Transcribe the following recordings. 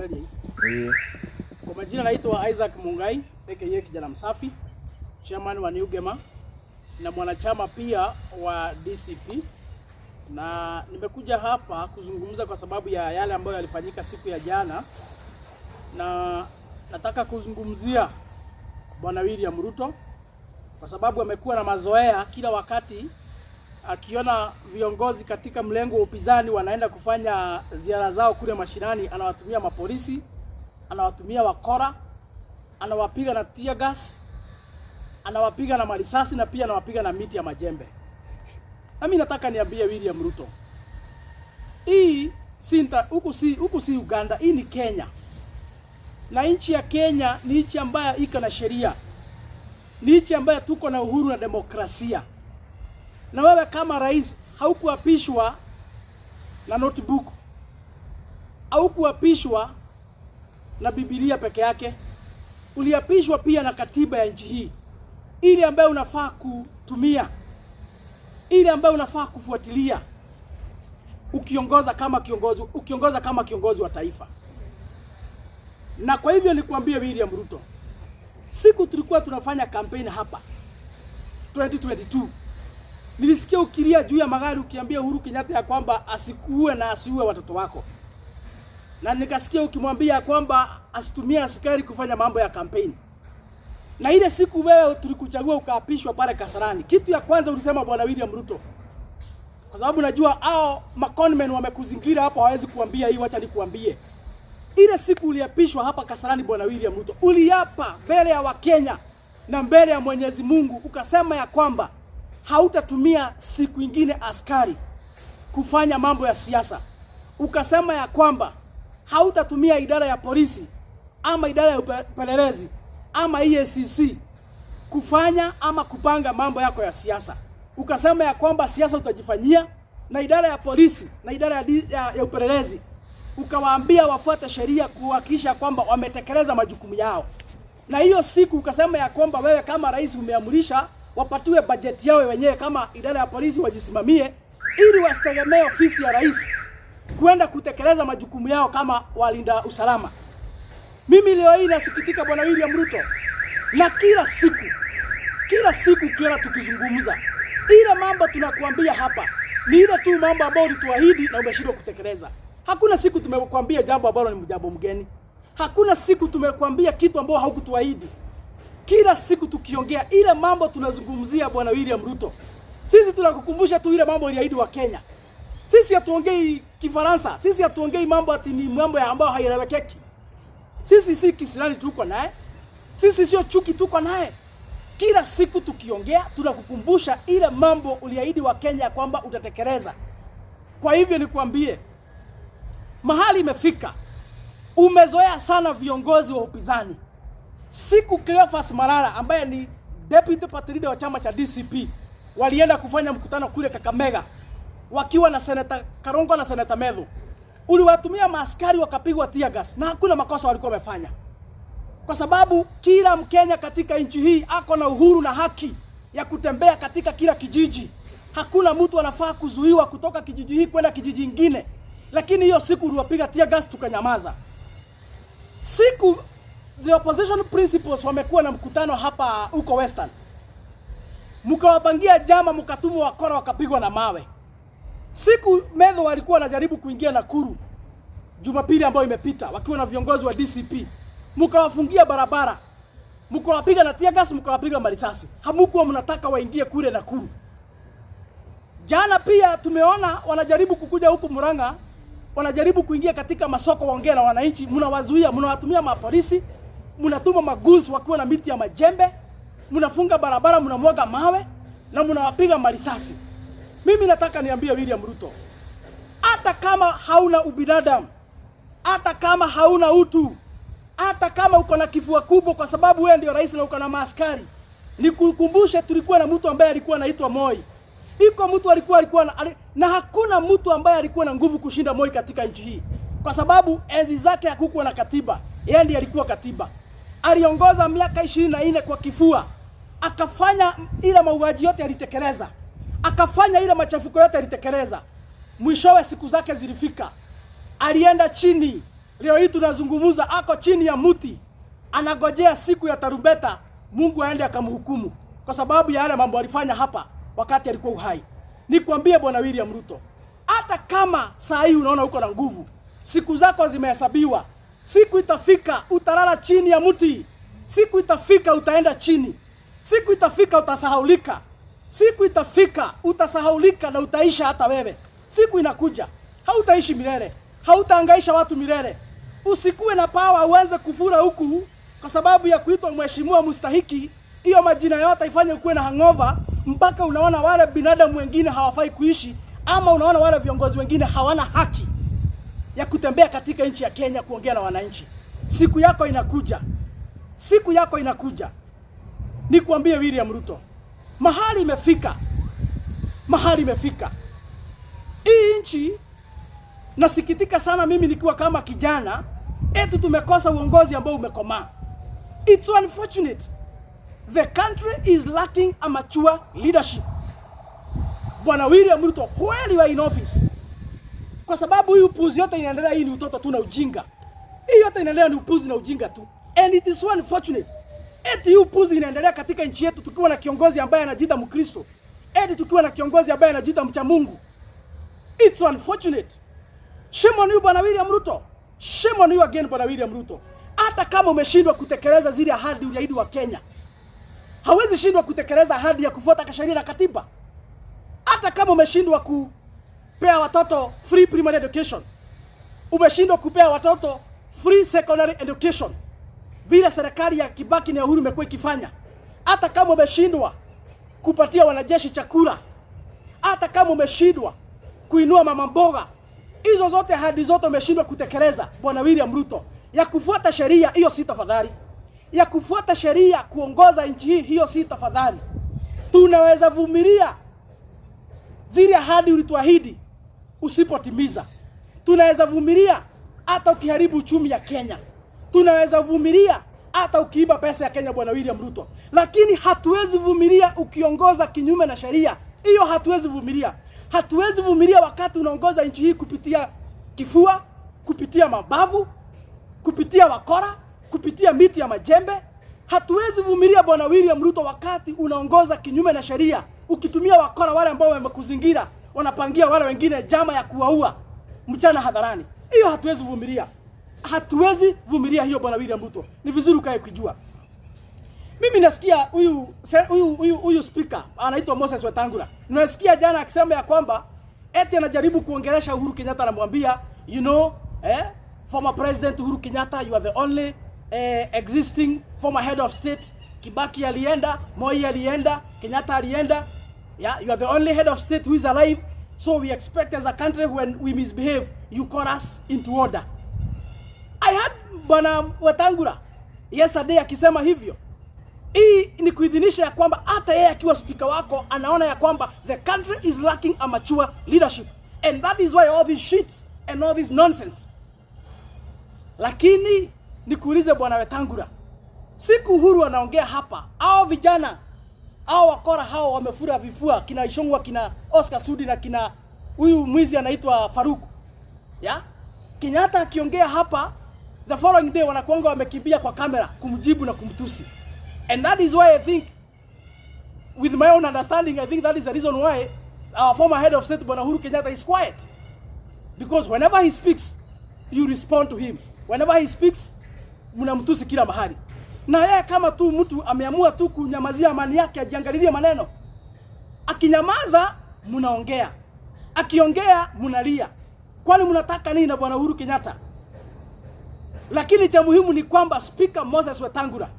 Mbele hii. Eh. Kwa majina naitwa Isaac Mungai aka Kijana Msafi, chairman wa New Gema na mwanachama pia wa DCP, na nimekuja hapa kuzungumza kwa sababu ya yale ambayo yalifanyika siku ya jana, na nataka kuzungumzia Bwana William Ruto kwa sababu amekuwa na mazoea kila wakati akiona viongozi katika mlengo wa upinzani wanaenda kufanya ziara zao kule mashinani, anawatumia mapolisi, anawatumia wakora, anawapiga na tear gas, anawapiga na marisasi na pia anawapiga na miti ya majembe. Na mimi nataka niambie William Ruto, hii si huku si Uganda, hii ni Kenya, na nchi ya Kenya ni nchi ambayo iko na sheria, ni nchi ambayo tuko na uhuru na demokrasia. Na wewe kama rais haukuapishwa na notebook, haukuapishwa na Biblia peke yake, uliapishwa pia na katiba ya nchi hii, ile ambayo unafaa kutumia, ile ambayo unafaa kufuatilia ukiongoza kama kiongozi wa taifa. Na kwa hivyo nikuambie William Ruto, siku tulikuwa tunafanya campaign hapa 2022, nilisikia ukilia juu ya magari ukiambia Uhuru Kenyatta ya kwamba asikuue na asiue watoto wako, na nikasikia ukimwambia kwamba asitumie askari kufanya mambo ya campaign. Na ile siku wewe tulikuchagua ukaapishwa pale Kasarani, kitu ya kwanza ulisema, Bwana William Ruto, kwa sababu najua hao maconmen wamekuzingira hapo, hawezi kuambia hii, wacha nikuambie. Ile siku uliapishwa hapa Kasarani, Bwana William Ruto, uliapa mbele ya Wakenya na mbele ya Mwenyezi Mungu ukasema ya kwamba hautatumia siku ingine askari kufanya mambo ya siasa. Ukasema ya kwamba hautatumia idara ya polisi ama idara ya upelelezi ama EACC kufanya ama kupanga mambo yako ya siasa. Ukasema ya kwamba siasa utajifanyia na idara ya polisi na idara ya upelelezi, ukawaambia wafuate sheria kuhakikisha kwamba wametekeleza majukumu yao. Na hiyo siku ukasema ya kwamba wewe kama rais umeamrisha wapatiwe bajeti yao wenyewe kama idara ya polisi wajisimamie, ili wasitegemee ofisi ya rais kwenda kutekeleza majukumu yao kama walinda usalama. Mimi leo hii nasikitika, Bwana William Ruto, na kila siku ukiona tukizungumza ile mambo tunakuambia hapa ni ile tu mambo ambayo ulituahidi na umeshindwa kutekeleza. Hakuna siku tumekuambia jambo ambalo ni jambo mgeni. Hakuna siku tumekuambia kitu ambao haukutuahidi. Kila siku tukiongea ile mambo tunazungumzia, Bwana William Ruto, sisi tunakukumbusha tu ile mambo uliahidi Wakenya. Sisi hatuongei Kifaransa, sisi hatuongei mambo ati ni mambo ya ambayo haielewekeki. Sisi si kisirani tuko naye, sisi sio chuki tuko naye. Kila siku tukiongea tunakukumbusha ile mambo uliahidi Wakenya kwamba utatekeleza. Kwa hivyo nikwambie, mahali imefika, umezoea sana viongozi wa upinzani. Siku Cleophas Malala ambaye ni deputy party leader wa chama cha DCP walienda kufanya mkutano kule Kakamega wakiwa na Seneta Karungo na Seneta Methu, uliwatumia maaskari wakapigwa tear gas na hakuna makosa walikuwa wamefanya, kwa sababu kila Mkenya katika nchi hii ako na uhuru na haki ya kutembea katika kila kijiji. Hakuna mtu anafaa kuzuiwa kutoka kijiji hii kwenda kijiji kingine, lakini hiyo siku uliwapiga tear gas tukanyamaza. Siku the opposition principals wamekuwa na mkutano hapa huko Western, mkawapangia jama, mkatumwa wakora wakapigwa na mawe. Siku Methu walikuwa wanajaribu kuingia Nakuru Jumapili ambayo imepita wakiwa na viongozi wa DCP, mkawafungia barabara, mkawapiga na tear gas, mkawapiga marisasi. Hamukuwa mnataka waingie kule Nakuru. Jana pia tumeona wanajaribu kukuja huku Murang'a, wanajaribu kuingia katika masoko waongee na wananchi, mnawazuia, mnawatumia mapolisi, mnatuma magoons wakiwa na miti ya majembe, mnafunga barabara, mnamwaga mawe na mnawapiga marisasi. Mimi nataka niambie William Ruto, hata kama hauna ubinadamu, hata kama hauna utu, hata kama uko na kifua kubwa, kwa sababu wewe ndio rais na uko na maaskari, nikukumbushe, tulikuwa na mtu ambaye alikuwa anaitwa Moi. Iko mtu alikuwa na hakuna mtu ambaye alikuwa na nguvu kushinda Moi katika nchi hii, kwa sababu enzi zake hakukuwa na katiba, yeye ndiye alikuwa katiba. Aliongoza miaka 24 kwa kifua, akafanya ile mauaji yote alitekeleza, akafanya ile machafuko yote alitekeleza. Mwishowe siku zake zilifika, alienda chini. Leo hii tunazungumza, ako chini ya mti, anagojea siku ya tarumbeta, Mungu aende akamhukumu kwa sababu ya yale mambo alifanya hapa wakati alikuwa uhai. Nikwambie, Bwana William Ruto, hata kama saa hii unaona uko na nguvu, siku zako zimehesabiwa. Siku itafika utalala chini ya mti, siku itafika utaenda chini, siku itafika utasahaulika, siku itafika utasahaulika na utaisha hata wewe. Siku inakuja, hautaishi milele, hautaangaisha watu milele. Usikuwe na power uanze kufura huku kwa sababu ya kuitwa mheshimiwa mstahiki. Hiyo majina yote ifanye ukuwe na hangover mpaka unaona wale binadamu wengine hawafai kuishi, ama unaona wale viongozi wengine hawana haki ya kutembea katika nchi ya Kenya kuongea na wananchi. Siku yako inakuja, siku yako inakuja. Nikuambie William Ruto, mahali imefika, mahali imefika hii nchi. Nasikitika sana mimi nikiwa kama kijana, eti tumekosa uongozi ambao umekomaa. It's unfortunate. The country is lacking a mature leadership. Bwana William Ruto, kweli wa in office, kwa sababu hii upuzi yote inaendelea, hii ni utoto tu na ujinga. Hii yote inaendelea ni upuzi na ujinga tu, and it is so unfortunate. Eti hii upuzi inaendelea katika nchi yetu tukiwa na kiongozi ambaye anajiita Mkristo, eti tukiwa na kiongozi ambaye anajiita mcha Mungu. It's unfortunate. Shame on you, Bwana William Ruto. Shame on you again, Bwana William Ruto. Hata kama umeshindwa kutekeleza zile ahadi uliahidi Wakenya, hawezi shindwa kutekeleza ahadi ya kufuata sheria na katiba. Hata kama umeshindwa kupea watoto free primary education, umeshindwa kupea watoto free secondary education vile serikali ya Kibaki na Uhuru imekuwa ikifanya, hata kama umeshindwa kupatia wanajeshi chakula, hata kama umeshindwa kuinua mama mboga, hizo zote ahadi zote umeshindwa kutekeleza, Bwana William Ruto, ya kufuata sheria hiyo si tafadhali, ya kufuata sheria kuongoza nchi hii hiyo si tafadhali. Tunaweza vumilia zile ahadi ulituahidi usipotimiza. Tunaweza vumilia hata ukiharibu uchumi ya Kenya. Tunaweza vumilia hata ukiiba pesa ya Kenya, Bwana William Ruto, lakini hatuwezi vumilia ukiongoza kinyume na sheria. Hiyo hatuwezi vumilia. Hatuwezi vumilia wakati unaongoza nchi hii kupitia kifua, kupitia mabavu, kupitia wakora, kupitia miti ya majembe. Hatuwezi vumilia, Bwana William Ruto, wakati unaongoza kinyume na sheria, ukitumia wakora wale ambao wamekuzingira, wanapangia wale wengine njama ya kuwaua mchana hadharani. Hiyo hatuwezi vumilia, hatuwezi vumilia hiyo, Bwana William Ruto. Ni vizuri ukae ukijua. Mimi nasikia huyu speaker anaitwa Moses Wetangula. Nasikia jana akisema ya kwamba eti anajaribu kuongelesha Uhuru Kenyatta, anamwambia, "Former President Uhuru Kenyatta, you are the only existing former head of state. Kibaki alienda, Moi alienda, Kenyatta alienda. Yeah, you are the only head of state who is alive. So we expect as a country, when we misbehave, you call us into order." I heard Bwana Wetangula yesterday akisema hivyo. Hii ni kuidhinisha ya kwamba hata yeye akiwa spika wako anaona ya kwamba the country is lacking a mature leadership, and that is why all these shits and all this nonsense. Lakini nikuulize, Bwana Wetangula, siku Uhuru anaongea hapa, hao vijana hao wakora hao wamefura vifua, kina Ichung'wah, kina Oscar Sudi na kina huyu mwizi anaitwa Faruk ya Kenyatta akiongea hapa, the following day wanakuanga wamekimbia kwa kamera kumjibu na kumtusi. And that is why I think, with my own understanding, I think that is the reason why our former head of state, Bwana Uhuru Kenyatta, is quiet, because whenever he speaks, you respond to him. Whenever he speaks, mnamtusi kila mahali. Na yeye kama tu mtu ameamua tu kunyamazia amani yake, ajiangalilie maneno. Akinyamaza mnaongea, akiongea mnalia. Kwani mnataka nini na Bwana Uhuru Kenyatta? Lakini cha muhimu ni kwamba Speaker Moses Wetangula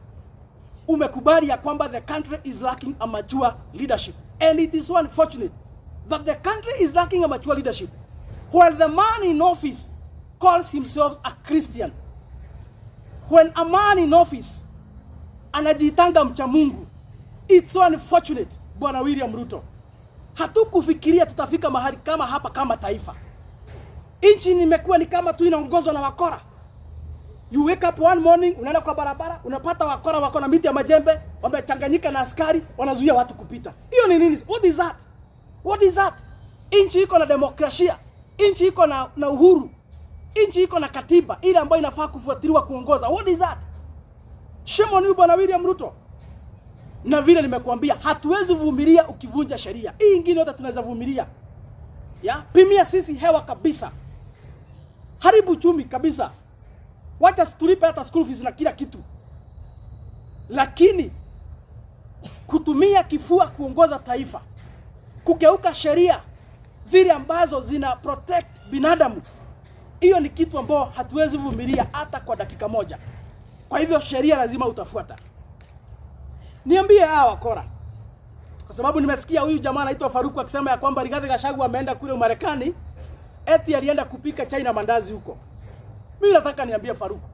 umekubali ya kwamba the country is lacking a mature leadership, and it is so unfortunate that the country is lacking a mature leadership while the man in office calls himself a Christian. When a man in office anajiitanga mcha Mungu, it's so unfortunate, Bwana William Ruto. Hatukufikiria tutafika mahali kama hapa kama taifa. Nchi imekuwa ni kama tu inaongozwa na wakora. You wake up one morning, unaenda kwa barabara, unapata wakora wako na miti ya majembe, wamechanganyika na askari, wanazuia watu kupita. Hiyo ni nini? What is that? What is that? Nchi iko na demokrasia, nchi iko na uhuru. Nchi iko na katiba ile ambayo inafaa kufuatiliwa kuongoza. What is that? Shame on you, Bwana William Ruto. Na vile nimekuambia, hatuwezi vumilia ukivunja sheria. Hii ingine yote tunaweza vumilia. Ya, pimia sisi hewa kabisa. Haribu uchumi kabisa. Wacha tulipe hata school fees na kila kitu. Lakini kutumia kifua kuongoza taifa, kugeuka sheria zile ambazo zina protect binadamu, hiyo ni kitu ambao hatuwezi vumilia hata kwa dakika moja. Kwa hivyo sheria lazima utafuata. Niambie hawa wakora, kwa sababu nimesikia huyu jamaa anaitwa Faruku akisema ya kwamba Rigathi Gachagua ameenda kule Marekani, eti alienda kupika chai na mandazi huko. Mimi nataka niambie Faruku,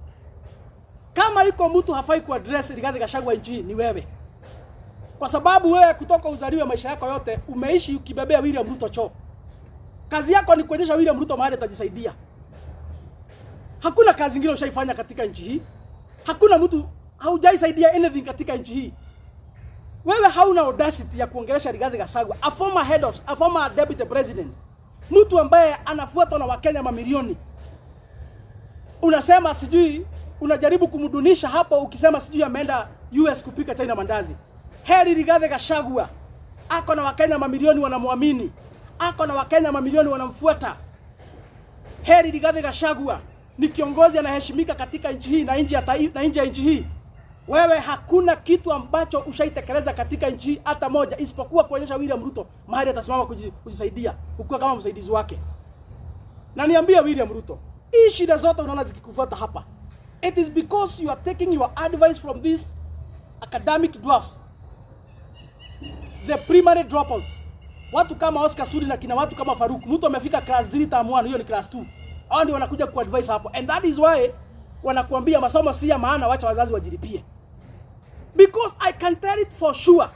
kama iko mtu hafai kuaddress Rigathi Gachagua nchi hii ni wewe, kwa sababu wewe kutoka uzaliwe maisha yako yote umeishi ukibebea William Ruto choo. Kazi yako ni kuonyesha William Ruto mahali atajisaidia. Hakuna kazi ingine ushaifanya katika nchi hii. Hakuna mtu, haujaisaidia anything katika nchi hii. Wewe hauna audacity ya kuongelesha Rigathi Gachagua, a former head of, a former deputy president, mtu ambaye anafuatwa na Wakenya mamilioni. Unasema sijui, unajaribu kumdunisha hapo ukisema sijui ameenda US kupika chai na mandazi. Heri Rigathi Gachagua ako na Wakenya mamilioni wanamwamini, ako na Wakenya mamilioni wanamfuata. Heri Rigathi Gachagua ni kiongozi anaheshimika katika nchi hii na nje ya taifa, na nje ya nchi hii. Wewe hakuna kitu ambacho ushaitekeleza katika nchi hii hata moja, isipokuwa kuonyesha William Ruto mahali atasimama kujisaidia ukiwa kama msaidizi wake. Na niambie William Ruto, hii shida zote unaona zikikufuata hapa, it is because you are taking your advice from these academic dwarfs, the primary dropouts. Watu kama Oscar Sudi na kina watu kama Faruk, mtu amefika class 3 term 1, hiyo ni class 2. Hao ndio wanakuja kuadvise hapo. And that is why wanakuambia masomo si ya maana, wacha wazazi wajilipie. Because I can tell it for sure.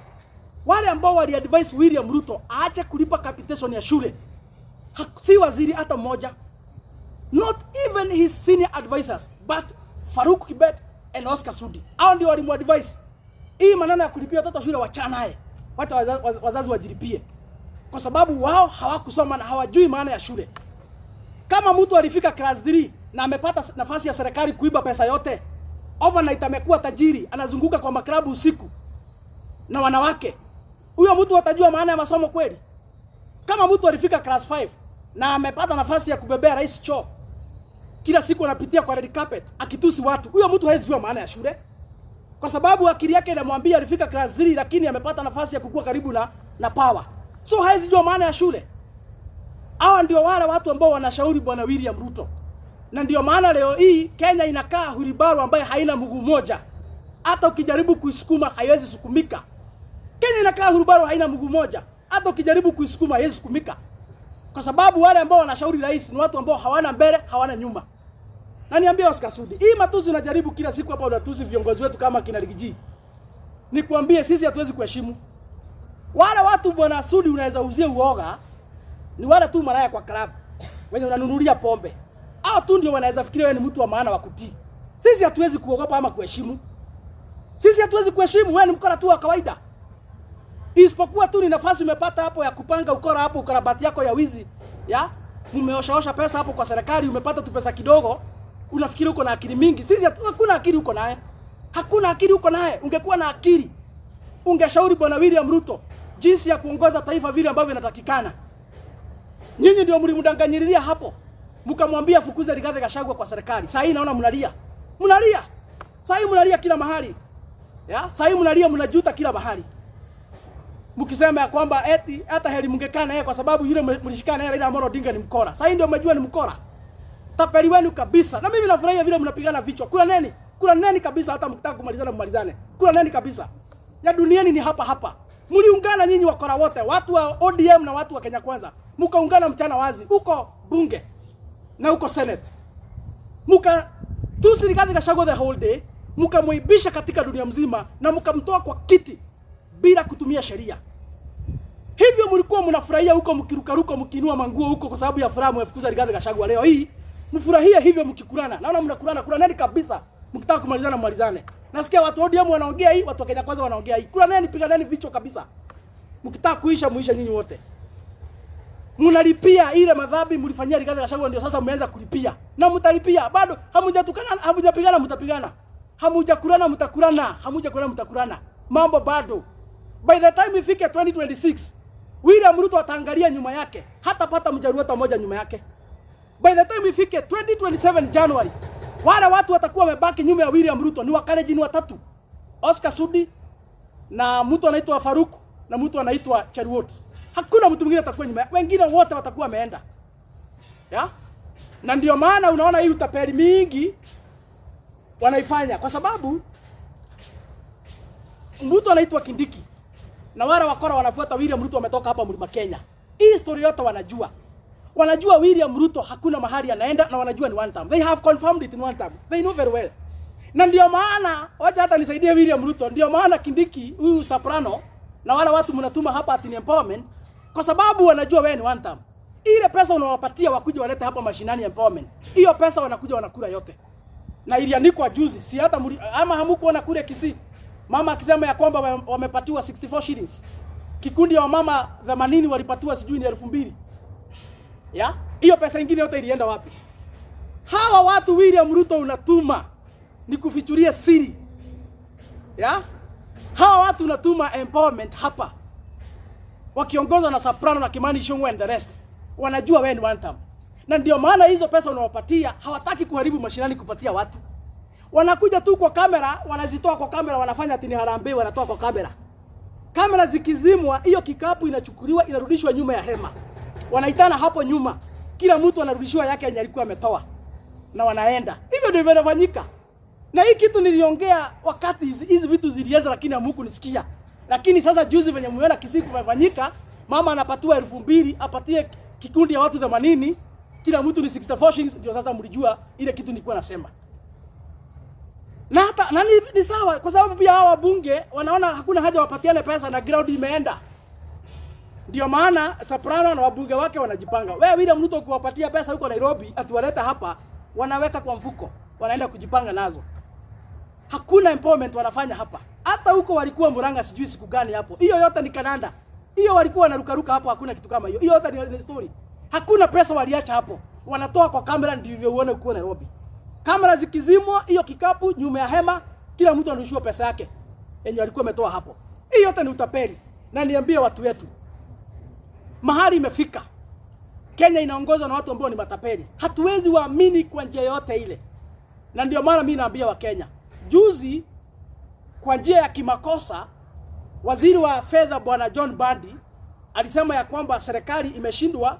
Wale ambao waliadvise William Ruto aache kulipa capitation ya shule, si waziri hata mmoja. Not even his senior advisors, but Faruk Kibet and Oscar Sudi. Hao ndio walimuadvise. Hii maneno ya kulipia watoto shule wachana naye. Wacha wazazi wajilipie. Kwa sababu wao hawakusoma na hawajui maana ya shule. Kama mtu alifika class 3 na amepata nafasi ya serikali kuiba pesa yote, overnight amekuwa tajiri, anazunguka kwa maklabu usiku na wanawake, huyo mtu atajua maana ya masomo kweli? Kama mtu alifika class 5 na amepata nafasi ya kubebea rais choo, kila siku anapitia kwa red carpet akitusi watu, huyo mtu hawezi jua maana ya shule, kwa sababu akili yake inamwambia alifika class 3 lakini amepata nafasi ya kukua karibu na power, so hawezi jua maana ya shule. Hawa ndio wale watu ambao wanashauri Bwana William Ruto, na ndio maana leo hii Kenya inakaa wheelbarrow ambayo haina mguu moja. Hata ukijaribu kuisukuma haiwezi sukumika. Kenya inakaa wheelbarrow haina mguu moja, hata ukijaribu kuisukuma haiwezi sukumika, kwa sababu wale ambao wanashauri rais ni watu ambao hawana mbele, hawana nyuma. Na niambie Oscar Sudi, hii matusi unajaribu kila siku hapa unatusi viongozi wetu kama kina Riggy G. Nikwambie sisi hatuwezi kuheshimu wale watu. Bwana Sudi, unaweza uzia uoga ni wale tu malaya kwa club wenye unanunulia pombe. Hao tu ndio wanaweza fikiria wewe ni mtu wa maana wa kutii. Sisi hatuwezi kuogopa ama kuheshimu. Sisi hatuwezi kuheshimu, wewe ni mkora tu wa kawaida. Isipokuwa tu ni nafasi umepata hapo ya kupanga ukora hapo, ukarabati yako ya wizi. Ya? Umeoshaosha pesa hapo kwa serikali, umepata tu pesa kidogo, unafikiri uko na akili mingi. Sisi hakuna akili uko naye. Hakuna akili uko naye. Ungekuwa na akili, ungeshauri Bwana William Ruto jinsi ya kuongoza taifa vile ambavyo inatakikana. Nyinyi ndio mlimdanganyililia hapo, mkamwambia fukuze Rigathi Gachagua kwa serikali. Sasa hii naona mnalia, mnalia sasa hii, mnalia kila mahali ya sasa hii mnalia, mnajuta kila mahali, mkisema ya kwamba eti hata heri mngekaa naye kwa sababu yule mlishikana naye Raila Amolo Odinga ni mkora. Sasa hii ndio mmejua ni mkora, tapeli wenu kabisa. Na mimi nafurahia vile mnapigana vichwa. Kula neni, kula neni kabisa, hata mkitaka kumalizana mmalizane. Kula neni kabisa, ya duniani ni hapa hapa. Mliungana nyinyi wakora wote, watu wa ODM na watu wa Kenya Kwanza, mkaungana mchana wazi huko bunge na huko Senate, muka tusi Rigathi Gachagua the whole day, mkamwibisha katika dunia mzima na mkamtoa kwa kiti bila kutumia sheria. Hivyo mlikuwa mnafurahia huko mkirukaruka mkiinua manguo huko kwa sababu ya furaha mmefukuza Rigathi Gachagua. Leo hii mfurahie hivyo mkikulana. Naona mnakulana, kulaneni kabisa. Mkitaka kumalizana mmalizane. Nasikia watu wa ODM wanaongea hii, watu wa Kenya Kwanza wanaongea hii. Kulaneni, piganeni vichwa kabisa. Mkitaka kuisha muisha nyinyi wote. Mnalipia ile madhambi mlifanyia Rigathi Gachagua, ndio sasa mmeanza kulipia. Na mtalipia bado, hamujatukana, hamujapigana, mtapigana. Hamujakurana, mtakurana, hamujakurana, mtakurana. Mambo bado. By the time ifike 2026, William Ruto ataangalia nyuma yake, hatapata mjaluo hata mmoja nyuma yake. By the time ifike 2027 January, wale watu watakuwa wamebaki nyuma ya William Ruto ni Wakalenjin watatu, Oscar Sudi na mtu anaitwa Faruk na mtu anaitwa Cheruiyot. Hakuna mtu mwingine atakuwa nyuma, wengine wote watakuwa wameenda ya? Na ndio maana unaona hii utapeli mingi wanaifanya kwa sababu mtu anaitwa Kindiki na wale wakora wanafuata William Ruto wametoka hapa Mlima Kenya. Hii story yote wanajua. Wanajua William Ruto hakuna mahali anaenda na wanajua ni one term. They have confirmed it in one term. They know very well. Na ndio maana wacha hata nisaidie William Ruto, ndio maana Kindiki huyu Soprano na wale watu mnatuma hapa ati ni empowerment kwa sababu wanajua wewe ni one term. Ile pesa unawapatia wakuja walete hapa mashinani empowerment. Hiyo pesa wanakuja wanakula yote. Na iliandikwa juzi, si hata ama hamukuona kule Kisii. Mama akisema ya kwamba wamepatiwa 64 shillings. Kikundi ya wamama 80 walipatiwa sijui ni 2000. Ya? Hiyo pesa ingine yote ilienda wapi? Hawa watu William Ruto unatuma ni kufichuria siri. Ya? Hawa watu unatuma empowerment hapa. Wakiongozwa na Soprano na Kimani Ichung'wah and the rest. Wanajua wewe ni one term. Na ndio maana hizo pesa unawapatia hawataki kuharibu mashinani kupatia watu. Wanakuja tu kwa kamera, wanazitoa kwa kamera, wanafanya ati ni harambee, wanatoa kwa kamera. Kamera zikizimwa, hiyo kikapu inachukuliwa inarudishwa nyuma ya hema. Wanaitana hapo nyuma, kila mtu anarudishiwa yake yenye alikuwa ametoa na wanaenda hivyo. Ndivyo vinafanyika. Na hii kitu niliongea wakati hizi vitu zilianza, lakini hamkunisikia. Lakini sasa juzi venye mmeona Kisii kumefanyika, mama anapatiwa 2000 apatie kikundi ya watu 80, kila mtu ni 64 shillings, ndio sasa mlijua ile kitu nilikuwa nasema. Na hata na ni sawa kwa sababu pia hawa wabunge wanaona hakuna haja wapatiane pesa na ground imeenda. Ndio maana Soprano na wabunge wake wanajipanga. Wewe William Ruto kuwapatia pesa huko Nairobi, atuwaleta hapa, wanaweka kwa mfuko, wanaenda kujipanga nazo. Hakuna empowerment wanafanya hapa. Hata huko walikuwa Murang'a sijui siku gani hapo. Hiyo yote ni kananda. Hiyo walikuwa wanarukaruka hapo, hakuna kitu kama hiyo. Hiyo yote ni story. Hakuna pesa waliacha hapo. Wanatoa kwa kamera ndivyo uone uko Nairobi. Kamera zikizimwa, hiyo kikapu nyuma ya hema, kila mtu anarudishiwa pesa yake yenye walikuwa wametoa hapo. Hiyo yote ni utapeli. Na niambie watu wetu, mahali imefika, Kenya inaongozwa na watu ambao ni matapeli. Hatuwezi waamini kwa njia yoyote ile, na ndio maana mimi naambia Wakenya, juzi kwa njia ya kimakosa, waziri wa fedha bwana John Mbadi alisema ya kwamba serikali imeshindwa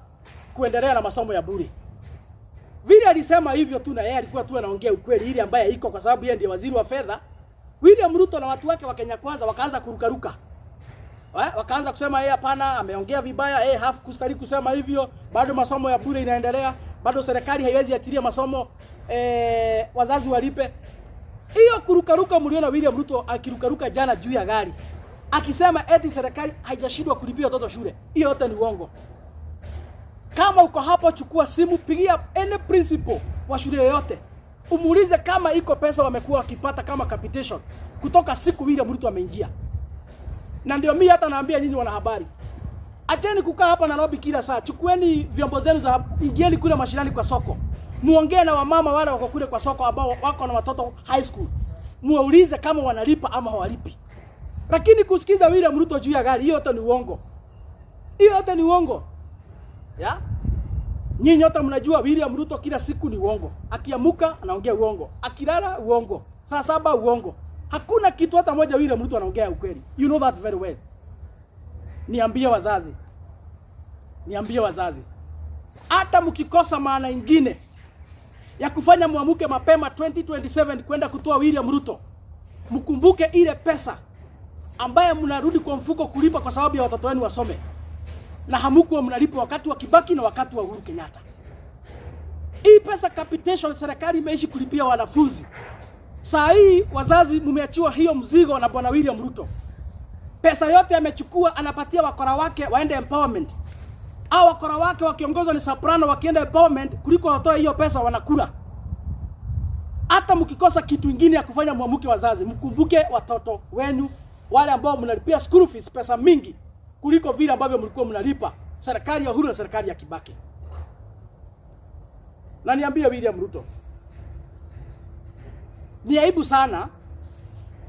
kuendelea na masomo ya bure. Vile alisema hivyo tu, na yeye alikuwa tu anaongea ukweli ile ambaye iko, kwa sababu yeye ndiye waziri wa fedha. William Ruto na watu wake wa Kenya Kwanza wakaanza kurukaruka. Wakaanza kusema yeye hapana, ameongea vibaya, yeye hakustahili kusema hivyo, bado masomo ya bure inaendelea, bado serikali haiwezi achilia masomo wazazi walipe. Hiyo kurukaruka mliona William Ruto akirukaruka jana juu ya gari akisema eti serikali haijashindwa kulipia watoto shule. Hiyo yote ni uongo. Kama uko hapo, chukua simu, pigia any principal wa shule yoyote, umuulize kama iko pesa wamekuwa wakipata kama capitation kutoka siku William Ruto ameingia. Na ndio mimi hata naambia nyinyi wanahabari, acheni kukaa hapa Nairobi kila saa, chukueni vyombo zenu za, ingieni kule mashinani kwa soko, muongee na wamama wale wako kule kwa soko ambao wako na watoto high school, muwaulize kama wanalipa ama hawalipi. Lakini kusikiza William Ruto juu ya gari, hiyo yote ni uongo, hiyo yote ni uongo ya nyinyi wote mnajua William Ruto kila siku ni uongo. Akiamuka anaongea uongo, akilala uongo, saa saba uongo. Hakuna kitu hata moja William Ruto anaongea ukweli. You know that very well. Niambie wazazi, niambie wazazi, hata mkikosa maana ingine ya kufanya muamuke mapema 2027 kwenda kutoa William Ruto, mkumbuke ile pesa ambaye mnarudi kwa mfuko kulipa kwa sababu ya watoto wenu wasome, na hamukuwa mnalipa wakati wa Kibaki na wakati wa Uhuru Kenyatta. Hii pesa capitation serikali imeishi kulipia wanafunzi. Saa hii wazazi mmeachiwa hiyo mzigo na bwana William Ruto. Pesa yote amechukua anapatia wakora wake waende empowerment. Au wakora wake wakiongozwa ni Soprano wakienda empowerment kuliko watoe hiyo pesa wanakula. Hata mkikosa kitu ingine ya kufanya muamuke wazazi, mkumbuke watoto wenu wale ambao mnalipia school fees pesa mingi kuliko vile ambavyo mlikuwa mnalipa siku Serikali ya Uhuru na serikali ya Kibaki. Na niambie William Ruto, ni aibu sana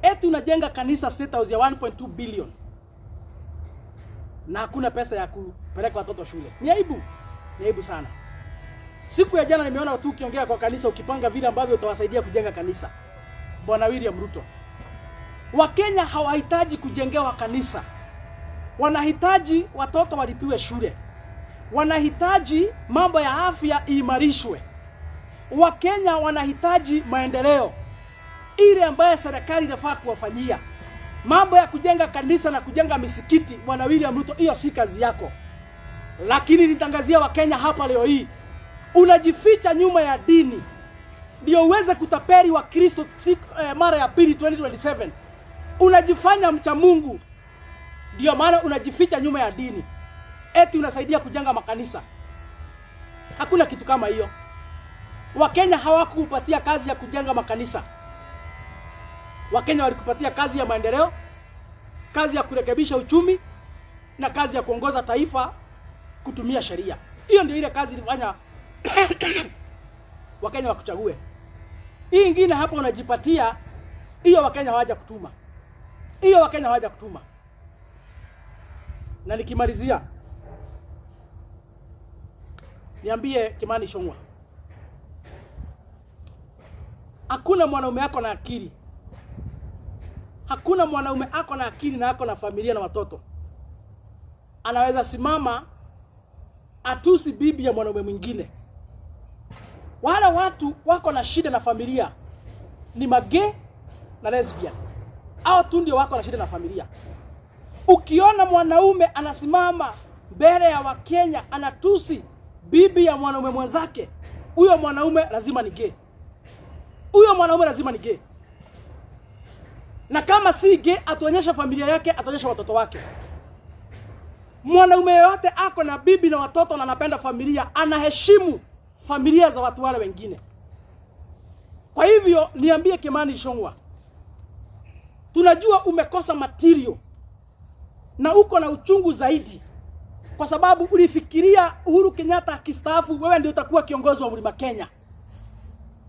eti unajenga kanisa State House ya 1.2 billion na hakuna pesa ya kupeleka watoto shule. Ni aibu, ni aibu sana. Siku ya jana nimeona tu ukiongea kwa kanisa ukipanga vile ambavyo utawasaidia kujenga kanisa. Bwana William Ruto, Wakenya hawahitaji kujengewa kanisa, wanahitaji watoto walipiwe shule, wanahitaji mambo ya afya iimarishwe. Wakenya wanahitaji maendeleo ile ambayo serikali inafaa kuwafanyia. Mambo ya kujenga kanisa na kujenga misikiti, Bwana William Ruto, hiyo si kazi yako. Lakini nitangazia Wakenya hapa leo hii, unajificha nyuma ya dini ndio uweze kutapeli Wakristo mara ya pili 2027. Unajifanya mcha Mungu, ndio maana unajificha nyuma ya dini, eti unasaidia kujenga makanisa. Hakuna kitu kama hiyo. Wakenya hawakupatia kazi ya kujenga makanisa. Wakenya walikupatia kazi ya maendeleo, kazi ya kurekebisha uchumi na kazi ya kuongoza taifa kutumia sheria. Hiyo ndio ile kazi ilifanya Wakenya wakuchague. Hii ingine hapa unajipatia hiyo, Wakenya hawaja kutuma hiyo, Wakenya hawaja kutuma. Na nikimalizia, niambie Kimani Ichung'wah, hakuna mwanaume ako na akili, hakuna mwanaume ako na akili na ako na familia na watoto anaweza simama atusi bibi ya mwanaume mwingine. Wale watu wako na shida na familia ni magay na lesbian, hao tu ndio wako na shida na familia. Ukiona mwanaume anasimama mbele ya Wakenya anatusi bibi ya mwanaume mwenzake, huyo mwanaume lazima ni gay. Huyo mwanaume lazima ni gay, na kama si gay, atuonyesha familia yake, atuonyesha watoto wake. Mwanaume yoyote ako na bibi na watoto na anapenda familia, anaheshimu familia za watu wale wengine. Kwa hivyo niambie Kimani Ichung'wah, tunajua umekosa material na uko na uchungu zaidi, kwa sababu ulifikiria Uhuru Kenyatta akistaafu wewe ndio utakuwa kiongozi wa Mlima Kenya.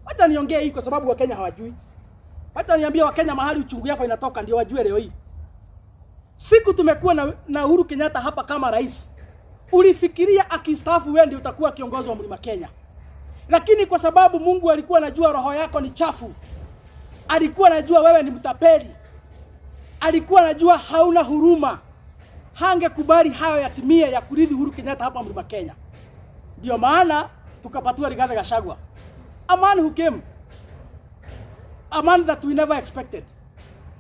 Wacha niongee hii kwa sababu Wakenya hawajui. Wacha niambie Wakenya mahali uchungu yako inatoka ndio wajue leo hii. Siku tumekuwa na Uhuru Kenyatta hapa kama rais, ulifikiria akistaafu wewe ndio utakuwa kiongozi wa Mlima Kenya, lakini kwa sababu Mungu alikuwa anajua roho yako ni chafu, alikuwa anajua wewe ni mtapeli, alikuwa anajua hauna huruma, hangekubali hayo yatimie ya kurithi Uhuru Kenyatta hapa Mlima Kenya. Ndio maana tukapatiwa Rigathi Gachagua, a man who came, a man that we never expected.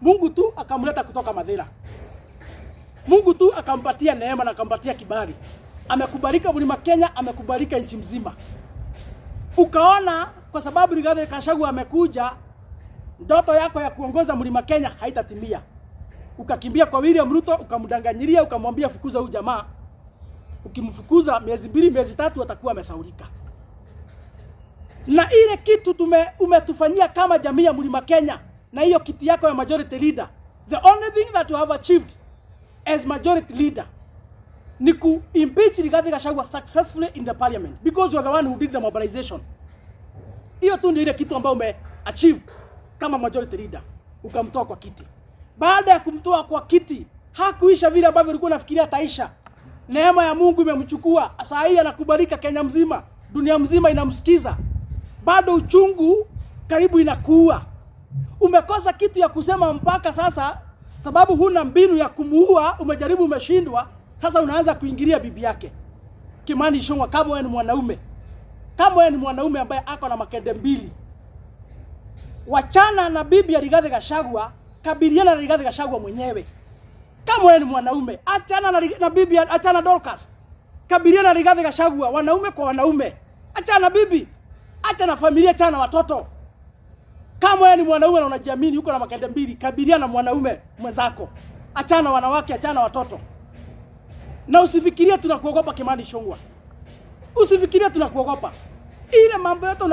Mungu tu akamleta kutoka Mathira. Mungu tu akampatia neema na akampatia kibali. Amekubalika Mlima Kenya, amekubalika nchi mzima. Ukaona kwa sababu Rigathi Gachagua amekuja, ndoto yako ya kuongoza Mlima Kenya haitatimia. Ukakimbia kwa William Ruto, ukamdanganyilia, ukamwambia fukuza huyu jamaa. Ukimfukuza miezi 2, miezi 3 atakuwa amesaulika. Na ile kitu umetufanyia kama jamii ya Mlima Kenya na hiyo kiti yako ya majority leader, the only thing that you have achieved as majority leader ni ku impeach Rigathi Gachagua successfully in the parliament because you are the one who did the mobilization. Hiyo tu ndio ile kitu ambayo ume achieve kama majority leader, ukamtoa kwa kiti. Baada ya kumtoa kwa kiti, hakuisha vile ambavyo ulikuwa unafikiria ataisha. Neema ya Mungu imemchukua. Saa hii anakubalika Kenya mzima, dunia mzima inamsikiza. Bado uchungu karibu inakuua. Umekosa kitu ya kusema mpaka sasa, sababu huna mbinu ya kumuua. Umejaribu, umeshindwa. Sasa unaanza kuingilia bibi yake Kimani Ichung'wah. Kama wewe ni mwanaume, kama wewe ni mwanaume ambaye ako na makende mbili, wachana na bibi ya Rigathi Gachagua, kabiliana na Rigathi Gachagua mwenyewe. Kama wewe ni mwanaume, achana na bibi, achana Dorcas, kabiliana na Rigathi Gachagua, wanaume kwa wanaume. Achana na bibi, acha na familia, achana na watoto. Kama wewe ni mwanaume na unajiamini, uko na makende mbili, kabiliana na mwanaume mwenzako. Achana na wanawake, achana na watoto. Na usifikirie tunakuogopa Kimani Ichung'wah. Usifikirie tunakuogopa. Ile mambo yote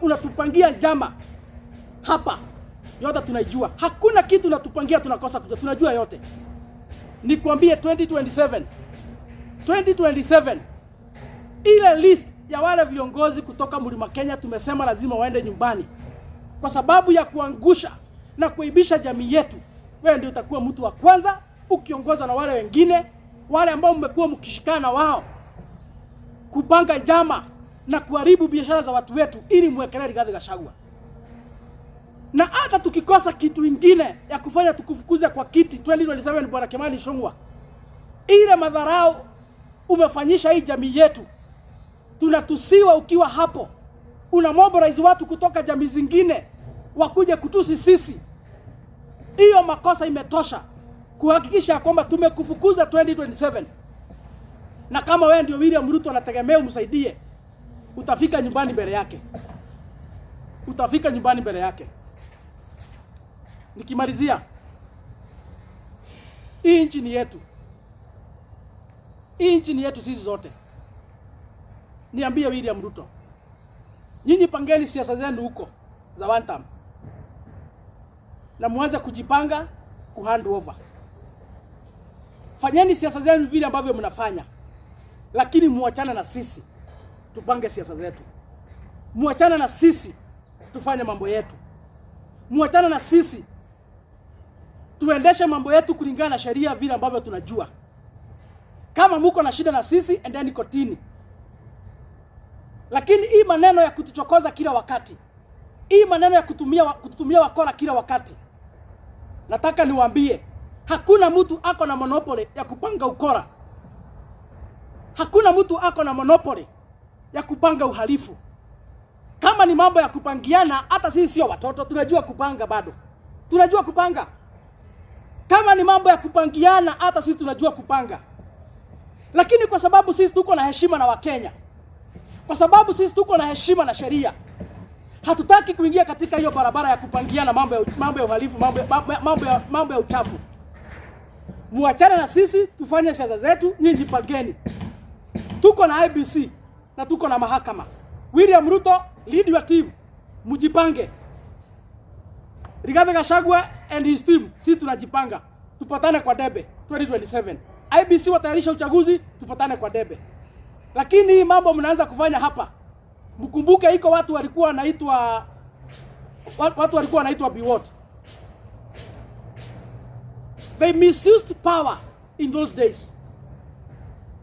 unatupangia njama hapa, yote tunaijua. Hakuna kitu unatupangia tunakosa kujua, tunajua yote. Nikwambie 2027 2027, ile list ya wale viongozi kutoka Mlima Kenya tumesema lazima waende nyumbani kwa sababu ya kuangusha na kuaibisha jamii yetu. Wewe ndio utakuwa mtu wa kwanza ukiongoza na wale wengine, wale ambao mmekuwa mkishikana wao kupanga njama na kuharibu biashara za watu wetu ili mwekelee Rigathi Gachagua. Na hata tukikosa kitu ingine ya kufanya tukufukuze kwa kiti 2027, Bwana Kimani Ichung'wah, ile madharau umefanyisha hii jamii yetu, tunatusiwa ukiwa hapo, una mobilize watu kutoka jamii zingine wakuje kutusi sisi. Hiyo makosa imetosha kuhakikisha kwamba tumekufukuza 2027. Na kama wewe ndio William Ruto anategemea umsaidie, utafika nyumbani mbele yake, utafika nyumbani mbele yake. Nikimalizia, hii nchi ni yetu, hii nchi ni yetu sisi zote. Niambie William Ruto, nyinyi pangeni siasa zenu huko za one term na muanze kujipanga ku hand over. Fanyeni siasa zenu vile ambavyo mnafanya, lakini muachane na sisi tupange siasa zetu, muachane na sisi tufanye mambo yetu, muachane na sisi tuendeshe mambo yetu kulingana na sheria vile ambavyo tunajua. Kama muko na shida na sisi, endeni kotini. Lakini hii maneno ya kutuchokoza kila wakati, hii maneno ya kututumia wakora kila wakati, nataka niwaambie, hakuna mtu ako na monopoly ya kupanga ukora. Hakuna mtu ako na monopoly ya kupanga uhalifu. Kama ni mambo ya kupangiana, hata sisi sio watoto, tunajua kupanga bado, tunajua kupanga. Kama ni mambo ya kupangiana, hata sisi tunajua kupanga, lakini kwa sababu sisi tuko na heshima na Wakenya, kwa sababu sisi tuko na heshima na sheria, hatutaki kuingia katika hiyo barabara ya kupangiana mambo ya uhalifu, mambo ya uchafu. Muachane na sisi tufanye siasa zetu, nyinyi jipangeni. Tuko na IEBC na tuko na mahakama. William Ruto, lead your team, mjipange. Rigathi Gachagua and his team, si tunajipanga, tupatane kwa debe 2027. IEBC watayarisha uchaguzi, tupatane kwa debe. Lakini hii mambo mnaanza kufanya hapa, mkumbuke iko watu walikuwa wanaitwa Biwott. They misused power in those days,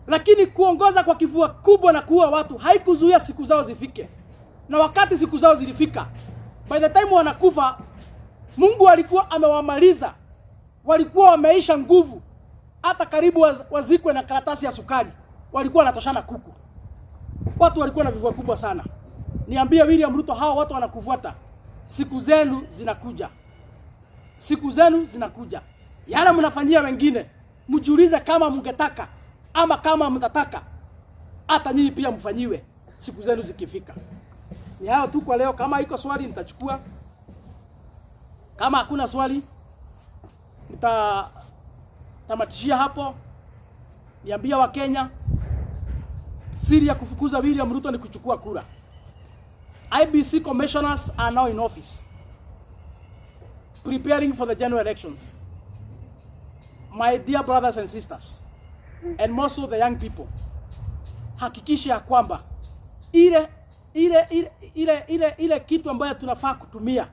lakini kuongoza kwa kifua kubwa na kuua watu haikuzuia siku zao zifike, na wakati siku zao zilifika, by the time wanakufa, Mungu alikuwa amewamaliza, walikuwa wameisha nguvu, hata karibu wazikwe na karatasi ya sukari, walikuwa wanatoshana kuku. Watu walikuwa na vifua kubwa sana. Niambie William Ruto, hao watu wanakufuata, siku zenu zinakuja, siku zenu zinakuja. Yale mnafanyia wengine, mjiulize kama mngetaka ama kama mtataka hata nyinyi pia mfanyiwe siku zenu zikifika. Ni hayo tu kwa leo. Kama iko swali nitachukua, kama hakuna swali nitatamatishia hapo. Niambia Wakenya, siri ya kufukuza William Ruto ni kuchukua kura. IEBC commissioners are now in office preparing for the general elections. My dear brothers and sisters, and more so the young people, hakikisha ya kwamba ile kitu ambayo tunafaa kutumia,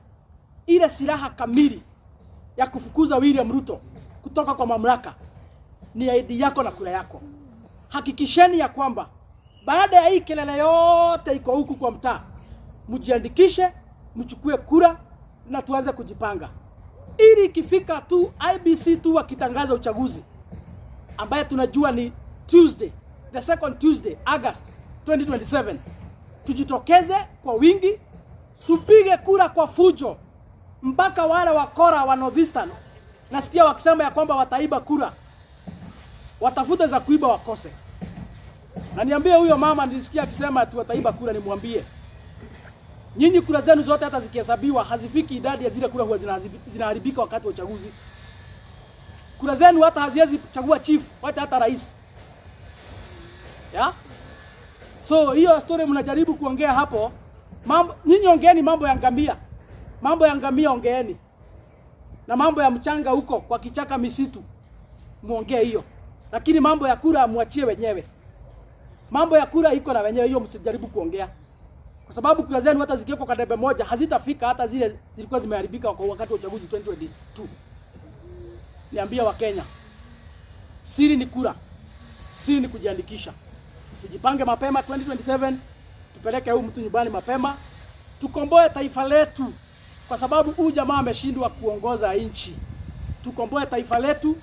ile silaha kamili ya kufukuza William Ruto kutoka kwa mamlaka ni ID yako na kura yako. Hakikisheni ya kwamba baada ya hii kelele yote iko huku kwa mtaa, mjiandikishe, mchukue kura na tuanze kujipanga, ili ikifika tu IEBC tu wakitangaza uchaguzi ambaye tunajua ni Tuesday, the second Tuesday, August 2027, tujitokeze kwa wingi, tupige kura kwa fujo mpaka wale wakora wa Northeastern nasikia wakisema ya kwamba wataiba kura, watafute za kuiba wakose. Na niambie huyo mama nilisikia akisema ati wataiba kura, nimwambie nyinyi kura zenu zote hata zikihesabiwa hazifiki idadi ya zile kura huwa zinaharibika wakati wa uchaguzi. Kura zenu hata haziwezi chagua chief, wacha hata rais. Yeah? So hiyo story mnajaribu kuongea hapo, mambo nyinyi ongeeni mambo ya ngamia. Mambo ya ngamia ongeeni. Na mambo ya mchanga huko kwa kichaka misitu. Muongee hiyo. Lakini mambo ya kura muachie wenyewe. Mambo ya kura iko na wenyewe, hiyo msijaribu kuongea, kwa sababu kura zenu hata zikiwekwa kwa debe moja hazitafika hata zile zilikuwa zimeharibika kwa wakati wa uchaguzi 2022. Niambia Wakenya, siri ni kura, siri ni kujiandikisha. Tujipange mapema 2027, tupeleke huyu mtu nyumbani mapema, tukomboe taifa letu, kwa sababu huyu jamaa ameshindwa kuongoza nchi. Tukomboe taifa letu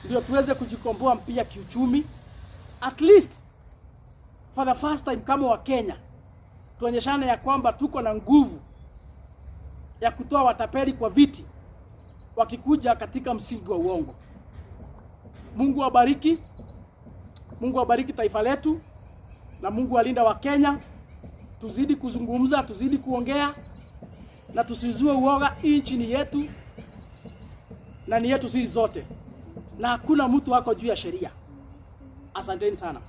ndio tuweze kujikomboa pia kiuchumi, at least for the first time kama Wakenya tuonyeshane ya kwamba tuko na nguvu ya kutoa watapeli kwa viti wakikuja katika msingi wa uongo. Mungu awabariki, Mungu awabariki taifa letu na Mungu alinda Wakenya. Tuzidi kuzungumza, tuzidi kuongea na tusizue uoga. Nchi ni yetu na ni yetu sisi zote, na hakuna mtu wako juu ya sheria. Asanteni sana.